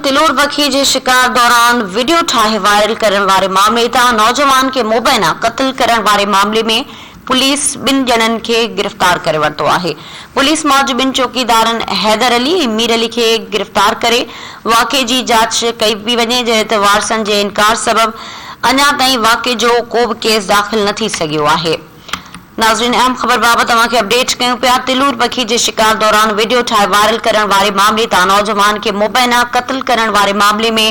تلور پکي جي شڪار دوران وڊيو ٺاهي وائرل ڪرڻ واري معاملي تان نوجوان کي مبينا قتل ڪرڻ واري معاملي ۾ پوليس ٻن ڄڻن کي گرفتار ڪري ورتو آهي. پوليس موجب ٻن چوڪيدارن حيدر علي ۽ مير علي کي گرفتار ڪري واقعي جي جاچ ڪئي پئي وڃي جڏهن ته وارثن جي انڪار سبب اڃا تائين واقعي جو ڪو به ڪيس داخل نه ٿي سگهيو آهي. ناظرين اهم خبر بابت اوهان کي اپڊيٽ ڪيون پيا تلور پکي جي شڪار دوران وڊيو ٺاهي وائرل ڪرڻ واري معاملي تان نوجوان کي مبينا قتل ڪرڻ واري معاملي ۾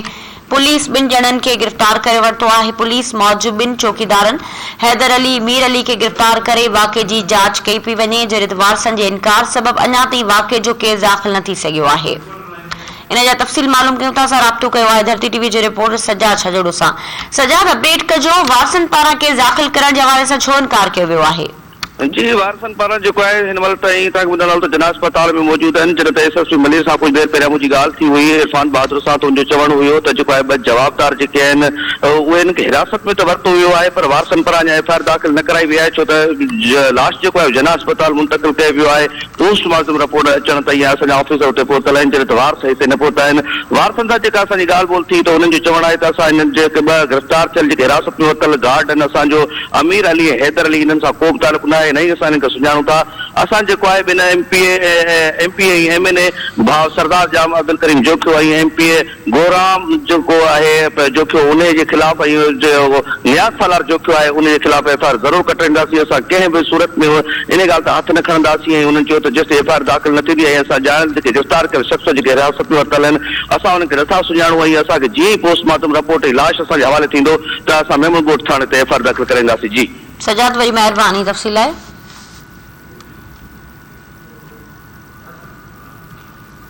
پوليس ٻن ڄڻن کي گرفتار ڪري ورتو آهي پوليس موجب ٻن چوڪيدارن حيدر علي مير علي کي گرفتار ڪري واقعي جي جاچ ڪئي پئي وڃي جڏهن ته وارثن جي انڪار سبب اڃا تائين واقعي جو ڪيس داخل نه ٿي سگهيو آهي. ان جا تفصيل معلوم ڪيون ٿا اسان رابطو ڪيو آهي ڌرتي ٽي وي جي رپورٽر سجاد ڇڄڙو سان سجاد اپڊيٽ ڪجو وارثن پاران ڪيس داخل ڪرڻ جي حوالي سان ڇو انڪار ڪيو ويو آهي. جي وارثن پاران جيڪو آهي هن مهل تائين توهان کي ٻڌائڻ هلون ته جناح اسپتال ۾ موجود آهن جڏهن ته ايس ايس پي ملير سان ڪجهه دير پهريان منهنجي ڳالهه ٿي هئي عرفان بهادر سان ته ان جو چوڻ هيو ته جيڪو آهي ٻه جوابدار جيڪي آهن اهي انهن کي حراست ۾ ته ورتو ويو آهي پر وارثن پاران اڃا ايف I R داخل نه ڪرائي وئي آهي ڇو ته لاش جيڪو آهي جناح اسپتال منتقل ڪيو ويو آهي پوسٽ مارٽم رپورٽ اچڻ تائين اسان جا آفيسر اتي پهتل آهن جڏهن ته وارث هتي نه پهتا آهن. وارثن سان جيڪا اسان جي ڳالهه ٻولهه ٿي ته انهن جو چوڻ آهي ته اسان انهن جيڪي ٻه گرفتار ٿيل جيڪي حراست ۾ ورتل گارڊ آهن اسان جو امير علي ۽ حيدر علي انهن سان ڪو به تعلق نه آهي نه ئي اسان انهن کي سڃاڻون ٿا اسان جيڪو آهي ٻن M P A M P A ۽ M N A ڀاء سردار ڄام عبدالڪريم جوکيو ۽ ايم پي اي گورام جيڪو آهي جوکيو انهي جي خلاف ۽ جيڪو نياز سالار جوکيو آهي انهي جي خلاف ايف I R ضرور ڪٽرائينداسين اسان ڪنهن به صورت ۾ انهي ڳالهه تان هٿ نه کڻنداسين ۽ انهن چيو ته جيستائين ايف I R داخل نه ٿيندي ۽ اسان ڄاڻايل جيڪي گرفتار ڪيل شخص جيڪي حراست ۾ ورتل آهن اسان انهن کي نٿا سڃاڻون ۽ اسان کي جيئن ئي پوسٽ مارٽم رپورٽ ۽ لاش اسان جي حوالي ٿيندو ته اسان ميمڻ ڳوٺ ٿاڻي تي ايف I R داخل ڪرائينداسين جي. سجاد وڏي مهرباني تفصيل لاء.